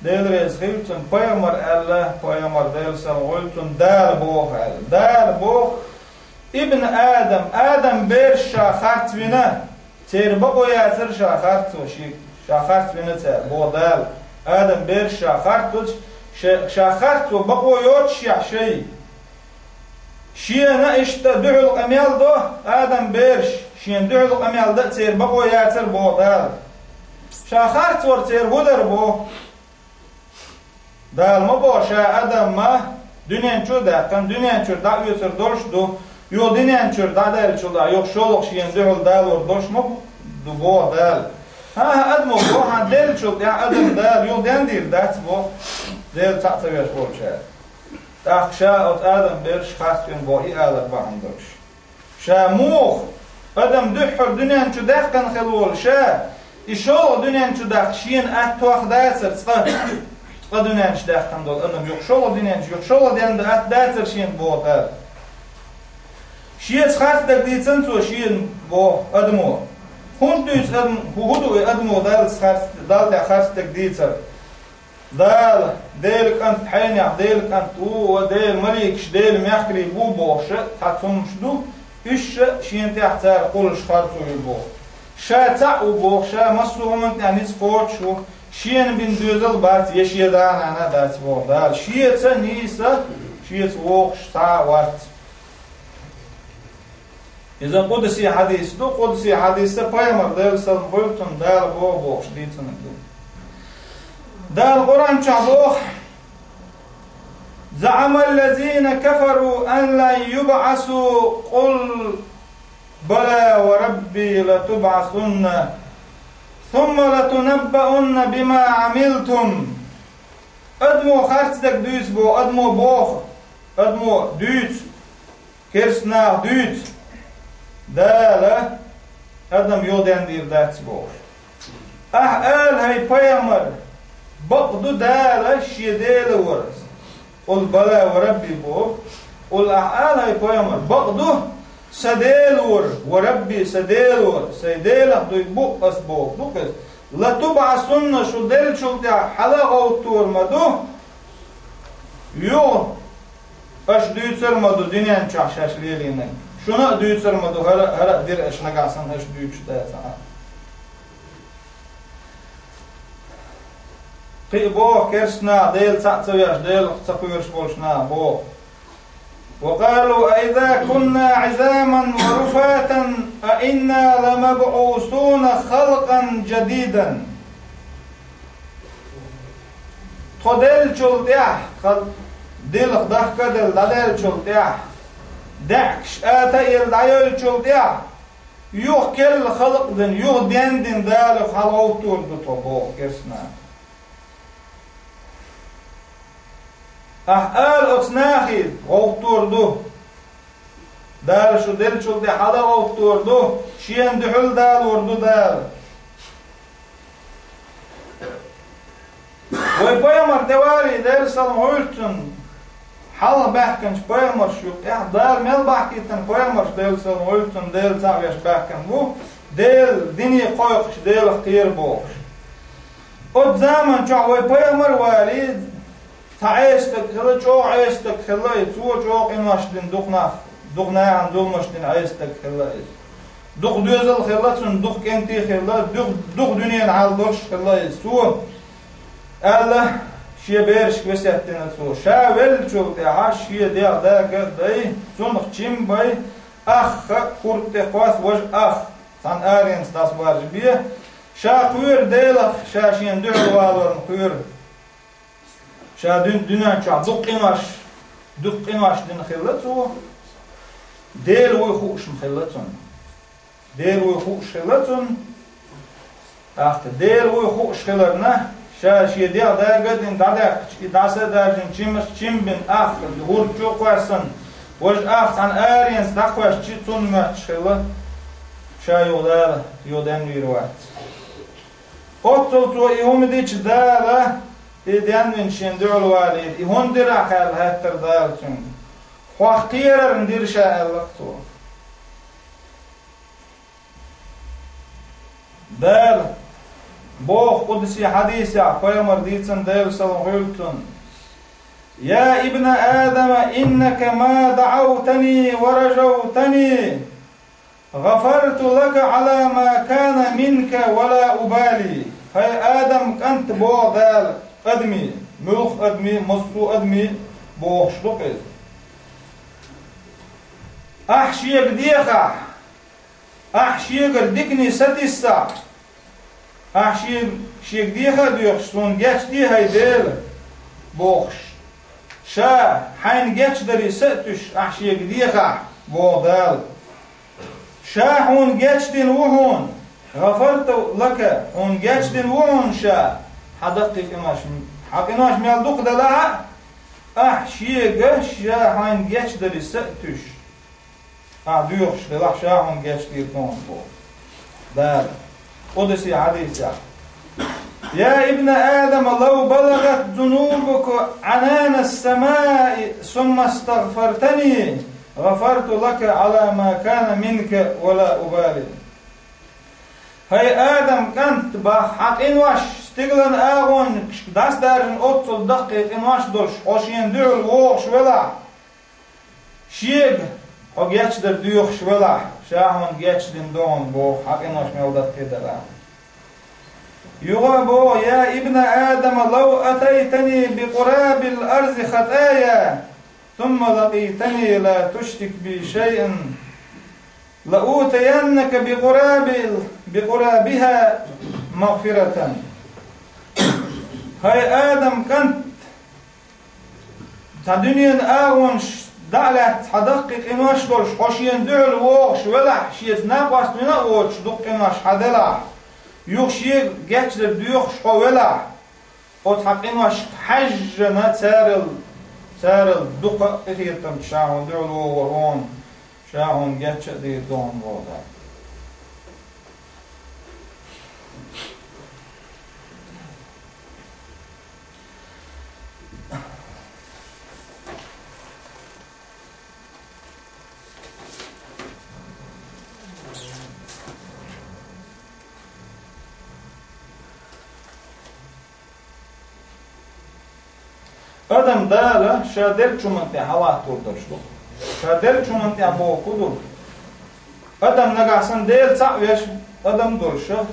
Дела реза хилла цунна, пайхамар аьлла, пайхамар, Делан салам хуьлда цунна, Дала боху аьлла. Дала боху, ибн Адам, Адам бераш ша харц вина, церан бакъо яцара ша харцо ши, ша харц вина цара, боху Дала. Адам бераш ша харц вина, ша, ша харцо бакъо йоцуш яхь шай. Шена иштта дуьхьал къамел до Адам бераш, шена дуьхьал къамел дан церан бакъо яцара, боху Дала. Ша харц вар церан хӀун дара боху? Дала ма боху, ша Адам ма дуьнен чу а даьккхина, дуьнен чуьра дӀаоьцур долуш ду, юха дуьнен чуьра дӀадаьллачул тӀаьхьа юха шолгӀа шена дуьхьал далор долуш ма ду, боху Дала. ХӀан-хӀа, адамо боху, хьан деллачул тӀаьхьа адам Дала юха денадийр дац боху, Дела цхьаъ ца веш волчара. ТӀаккха ша оцу Адам бераш харц вина боху и алар бахьана долуш. Ша муха, адам дуьххьара дуьнен чу даьккхина хила волу ша, и шолгӀа дуьнен чу даккха шена атта тох дацара цкъа, цкъа дуьнен чу даьккхина долу адам юха шолгӀа дуьнен чу, юха шолгӀа денна атта дацара шена боху Дала. Шеца харц дерг дийцина цо шена боху адамо. ХӀунда дуьйцу адам, хӀу-, хӀун ду и адамо Далла харц, Далла тӀехь харц дерг дийцар? Дала, Делан кӀант хьенех, Делан кӀант ву, ва Делан маликаш, Делан мехкарий бу бохуш а цхьа цуннаш ду, уьш а шена тӀехь цара кхуллуш харцо ю боху. Ша цхьаъ ву боху, ша массо а хӀуманна тӀехь ницкъ кхочуш ву, шена бина доьзал бац, я шен да-нана дац боху Дала. Шеца нийса, шеца вогӀуш цхьа а вац. Иза къудси хьадис ду, къудси хьадисса пайхамар, Делан салам хуьлда цунна, Дала боху бохуш дийцинарг ду. Дала Къуръан чохь боху: «زعم الذين كفروا أن لن يبعثوا قل بلى وربي لتبعثن ثم لتنبؤن بما عملتم». Адамо харц дерг дуьйцу боху, адамо боху, адамо дуьйцу. Керста наха дуьйцу, Дала адам юха денадийр дац бохуш. Ахьа ала, хӀай пайхамар, бакъ ду Дала шен Дела вар. Къул бала ва рабби боху. Къул, ахьа ала, хӀай пайхамар, бакъ ду сан Дела вар, ва рабби, сан Дела вар, сайн Делах дуй бу ас боху, ду-кх ас. Латубъасунна, шу деллачул тӀаьхьа хьала а гӀовттор ма ду, юха аша дуьйцур ма ду дуьнен чохь шаьш лелийнарг. Шуна а дуьйцур ма ду, хӀара, хӀара а дира аша, нагахь санна аша дуьйцуш дацахь а. Кхин а боху керста наха, Дела цхьаъ ца веш, Делах ца кхоьруш болчу наха боху: «وقالوا أإذا كنا عظاما ورفاتا أإنا لمبعوثون خلقا جديدا». Тхо деллачул тӀаьхьа, тхан дилха дахка а делла, дӀадаьллачул тӀаьхьа, даьӀахкаш ата а елла дӀайоьллачул тӀаьхьа, юха керла халкъ дина, юха дендина Дала хьалагӀовттор ду тхо боху керста наха. Ахьа ала оцу нахе, гӀовттор ду. Дала шу деллачул тӀе хьала а гӀовттор ду, шена дуьхьал а далор ду Дала. Вай пайхамар тӀевалий, Делан салам хуьлда цунна, хьалха баьхкинчу пайхамарш юкъехь, Дала мел бахкийтина пайхамарш, Делан салам хуьлда цунна, Дела цхьаъ веш баьхкина бу, Делан дине кхойкхуш, Делах кхера бохуш. Оцу заман чохь вай пайхамар а валий, цхьа Ӏеса стаг хилла, чӀогӀа Ӏеса стаг хилла иза, цо чӀогӀа къинош дина дукха нах, дукха нахана зуламаш дина Ӏеса стаг хилла иза. Дукха доьзал хилла цунна, дукха кӀентий хилла, дукха, дукха дуьненан хьал долуш хилла иза. Цо аьлла, шен берашка весет дина цо: ша веллачул тӀаьхьа шен дегӀ дага а дай, цунах чим а бай, ах а курта тӀе кхосса, важа ах цхьана аренца дӀасабаржабе, ша кхоьру Делах, ша шена дуьхьал валорна кхоьру. Ша дуьн-, дуьнен чохь дукха къинош, дукха къинош дина хилла цо, Дела вуй хууш ма хилла цунна. Дела вуй хууш хилла цунна. ТӀаккха Дела вуй хууш хиларна, ша шен дегӀ дага а дина дӀадаьккхича, и дӀасадаржина чимаш, чим бина ах, хӀурда чу а кхоьссина, важа ах цхьана аренца дӀакхоьссича, цунна моьттуш хилла, ша юха Дала, юха денвийр вац. Оццул цо и хӀума дича, Дала и денвина шена дуьхьал валийра. И хӀунда дира ахь аьлла, хаьттира Дала цуьнга. Хьох кхерарна дира ша, аьлла-кх цо. Дала, Боху къудси хьадисехь, пайхамар дийцина, Делан салам хуьлда цунна: «يا ابن آدم إنك ما دعوتني ورجوتني غفرت لك على ما كان منك ولا أبالي». ХӀай Адам кӀант, боху Дала, адамий, муьлхха адамий, массо а адамий бохуш ду-кх иза. Ахь шега дехахь, ахь шегара дикане сатиссахь, ахь шен-, шега деха а доьхуш, суна гечде, хӀай Дела, бохуш. Ша хьайна гечдаре са а туьйсуш, ахь шега дехахь, боху Дала. Ша хьуна гечдина ву хьуна, гӀафарту лака, хьуна гечдина ву хьуна ша, хьан даккхий къинош, хьан къинош мел дукха делахь а, ахь шега ша хьайна гечдаре са а туьйсуш. Ахь доьхуш делахь, ша хьуна гечдийр ду хьуна, боху Дала къудси хьадисехь: «يا ابن آدم لو بلغت ذنوبك عنان السماء ثم استغفرتني غفرت لك على ما كان منك ولا أبالي». ХӀай Адам кӀант, боху, хьан къинош стигалан агӀонашка дӀасадаржина оццул даккхий къинош долуш хьо шена дуьхьал вогӀуш велахь, шега хьо гечдар доьхуш велахь, ша хьуна гечдина ду хьуна, боху, хьан къинош мел даккхий делахь. Юха а боху: «يا ابن آدم لو أتيتني بقراب الأرض خطايا ثم لقيتني لا تشرك بي شيئا لأوتينك بقراب، بقرابها مغفرة». ХӀай Адам кӀант, цхьа дуьненан агӀонаш дӀа а лаьцна, хьан даккхий къинош долуш хьо шена дуьхьал вогӀуш велахь, шеца накъост вина а воцуш дукха къинош хьан делахь, юха шега гечдар доьхуш хьо велахь, оцу хьан къиношка хьаьжжина царал, царал дукха а къинхетамца ша хьуна дуьхьал вогӀур ву хьуна, ша хьуна геч а дийр ду хьуна, боху Дала. Адам Дала ша деллачу хӀуманна тӀехь хьалаттор долуш ду. Ша деллачу хӀуманна тӀехь боху ду. Адам нагахь санна Дела цхьаъ веш, адам долуш а,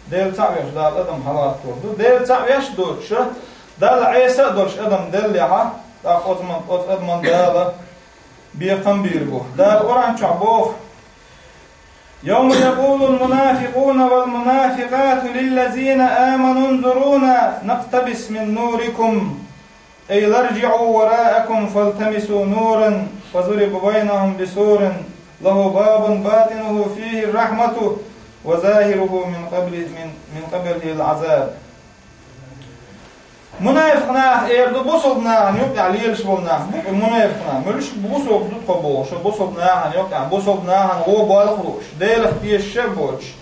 Дела цхьаъ веш Дала адам хьалаттор ду. Дела цхьаъ веш доцуш а, Далла Ӏеса а долуш адам деллехь а, тӀаккха оцу ма-, оцу адаман Дала бекхам бийр бу. Дала Къуръан чохь боху: «يوم يقول المنافقون والمنافقات للذين آمنوا انظرونا نقتبس من نوركم قيل ارجعوا وراءكم فالتمسوا نورا فضرب بينهم بسور له باب باطنه فيه الرحمة وظاهره من قبل، من، من قبله العذاب». Мунафикъ наха эр ду бусалба нахана юкъахь лелаш болу нах, бу-, мунафикъ наха. Муьлш бусалба ду тхо бохуш, бусалба нахана юкъахь, бусалба нахана гӀо болх а лууш, Делах тешаш а боцуш,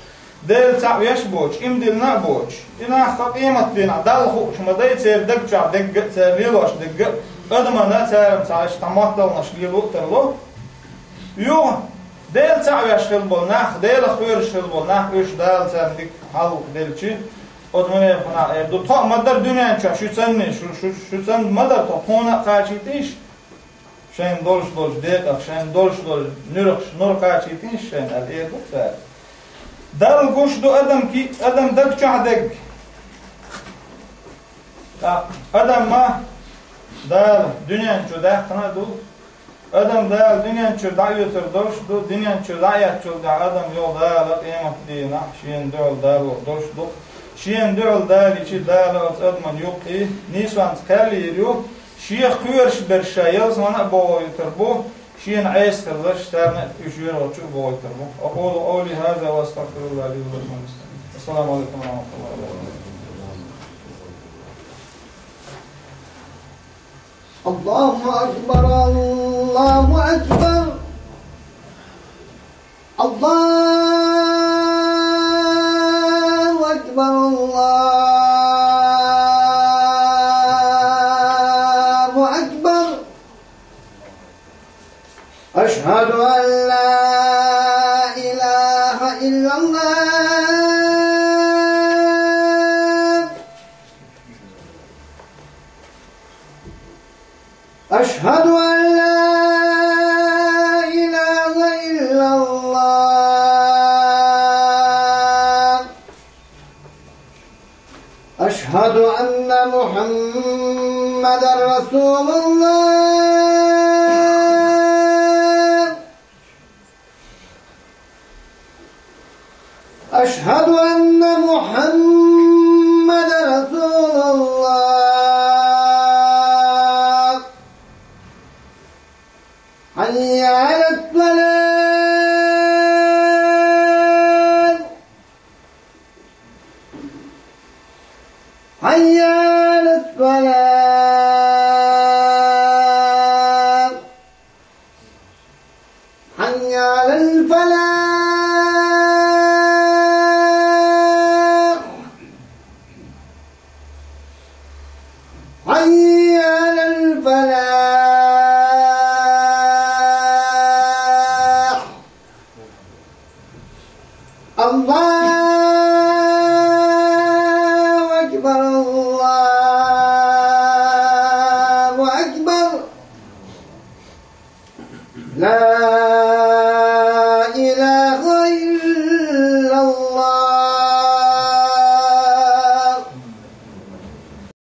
Дела цхьаъ веш а боцуш, иман диллина а боцуш. И нах къематдийнахь Далла хууш ма дай, церан даг чохь дегга а, цара лелош дегга а, адамана царна цхьа иштта мотталгӀанаш лело а тарло. Юха, Дела цхьаъ веш хилла болу нах, Делах кхоьруш хилла болу нах, уьш Дала царна дика хьал делчи, оцу мунафикъ наха эр ду: «Тхо а ма дара дуьнен чохь шуьца санна, шу, шу, шуьца санна ма дара тхо, тхуна а кхачийтийша, шайна долуш долчу декъах, шайна долуш долчу нуьрах нур кхачийтийша шайна», аьлла эр ду цара. Далла гуш ду адам ки-, адам даг чохь дегга. ТӀаккха адам ма Дала дуьнен чу даьккхина а ду. Адам Дала дуьнен чуьра дӀаоьцур долуш ду, дуьнен чуьра дӀаэцначул тӀаьхьа адам йолу Дала къематдийнахь шена дуьхьал далор долуш ду. Шена дуьхьал далийчи, Дала оцу адаман юккъе нийсонца кхел йийр ю, шех кхоьруш берш ша ялсамана а бохуьйтур бу, шена Ӏеса хиларш царна а уьш жоьжахати чу а бохуьйтур бу. أقول قولي هذا وأستغفر الله لي ولكم. السلام عليكم ورحمة الله وبركاته. الله أكبر، الله أكبر، الله أكبر، الله أكبر. أشهد أن لا إله إلا الله. أشهد أن لا إله إلا الله. أشهد أن محمدا رسول الله. أشهد أن محمدا رسول الله. حي على الصلاة. حي على الصلاة. حي على الفلاح. حي على الفلاح. الله أكبر، الله أكبر. لا إله